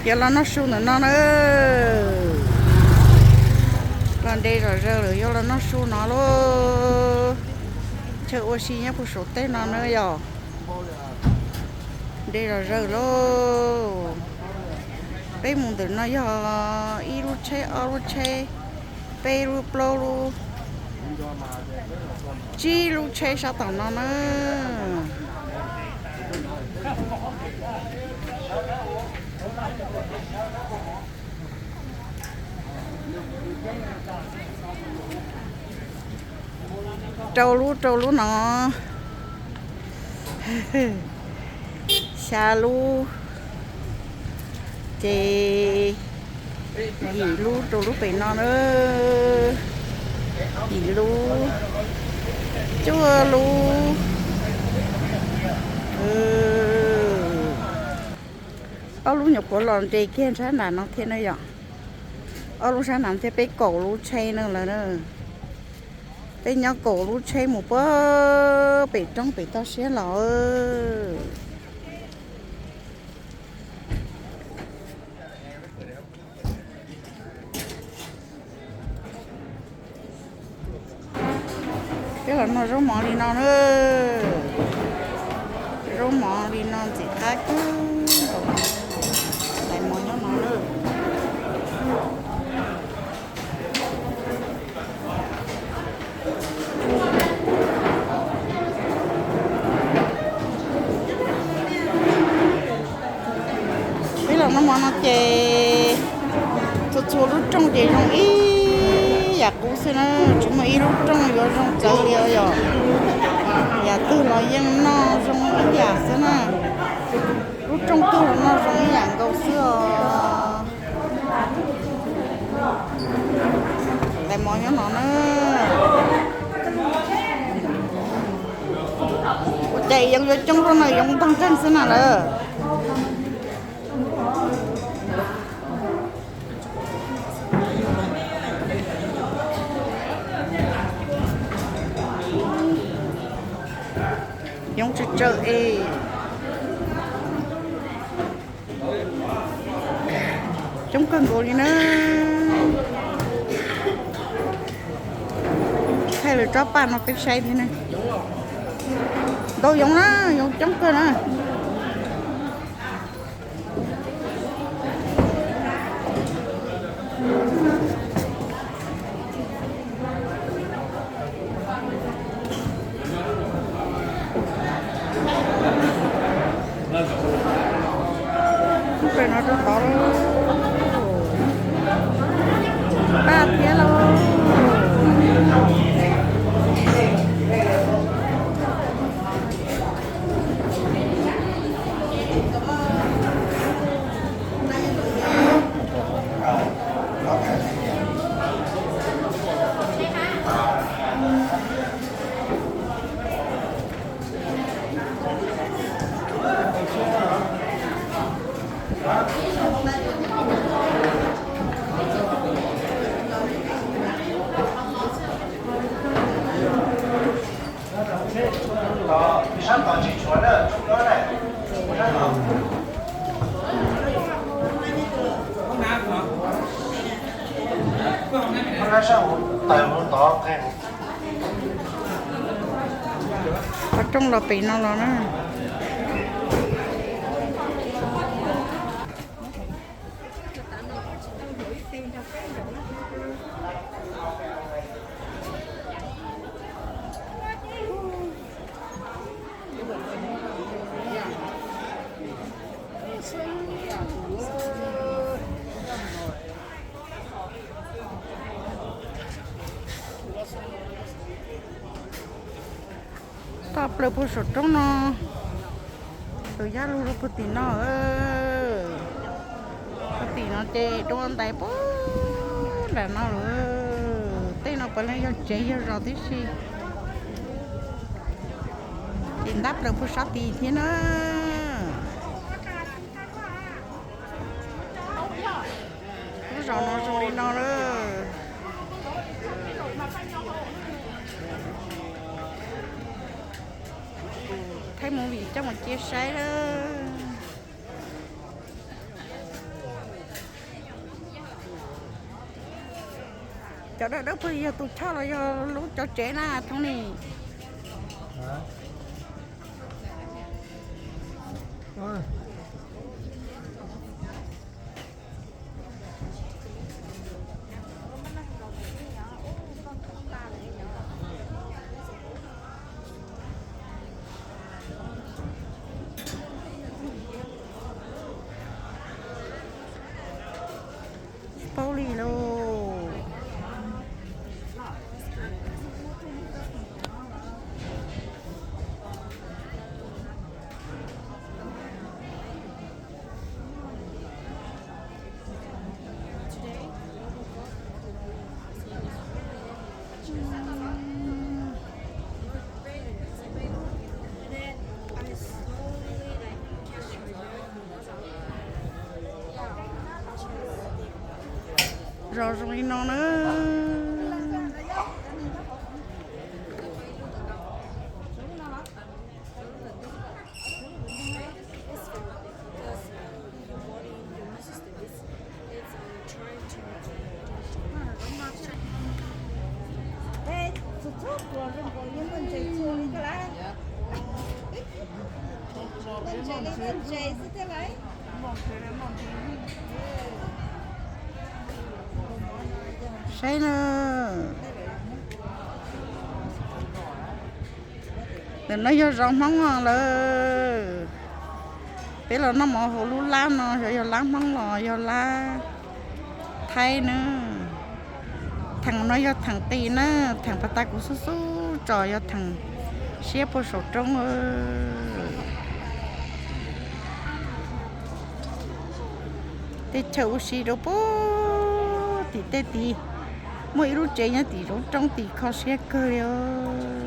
Yog los noj su ntawm no na. Los nres zom zaws lawm yog los noj su no lauj. Chaw ua si nyob puag saum tej no na yog. Nres zom zaws lauj. Peb mus ntawm no yog ib lub tsheb, ob lub tsheb, peb lub, plaub lub, tsib lub tsheb sab tom no na. Rau lub rau lub no, xya lub, ces yim lub rau lub pem no na, yim lub, cuaj lub. Ob lub nyuam qhuav los nres kiag sab nram no thiab na yom. Ob lub sab nram thiab peb kaum lub tsheb na lawm na. Peb nyob kaum lub tsheb mus puag pem roob pem toj siab los. Peb los noj zaub mov li no na. Zaub mov li no ntxim qab kawg nkaus. Hlais mov nyob no na. Peb los noj mov no ces txhua txhua lub rooj ces zoo ib yam qub xwb na, tsis muaj ib lub rooj yuav zoo txawv li os yom. Yam twg los yeej noj zoo ib yam xwb na. Lub rooj twg los noj zoo ib yam nkaus xwb os. Hlais mov nyob no na. Ua cas yoov yuav coob rau no, yoov ntog nkeeg xwb na lawm. Yoov tsawv tsawv es. Coob kawg nkaus li na. Thaij lawv tsob paj no peb saib thiab na. Ntau yoov na, yoov coob kawg na. Ub, pem no rau tod lauj. Paj thiab lauj. Qhov rooj los pem no los na. Toj plaws puag saum roob no, tus yaj lug rau puag tim no. Puag tim no ces dua ntais puag nram no lawm. Tej no puav leej yog tsev yog zos tib si. Ces ntab plaws puag sab tid thiab na. Lub zos no zoo li no lawm. Thaij movie coj mus cia saib lawm. Cov dawb dawb puas yog tus choj los yog lub cov tsev na Thoob Lis? Tsis paub li lauj. Zos zoo li no na. Saib na. Ntawm no yog zos Hmoob lawm. Peb los noj mov hauv lub lab no, xyov yog lab Hmoob los yog lab Thaib na. Theem no yog theem qis na, theem pas tas kuv xub xub tso yog theem siab puag saum roob. Tej chaw ua si rau puag tim tej tid, muaj ib lub tsev nyob tim roob roob tim kho siab kawg li os.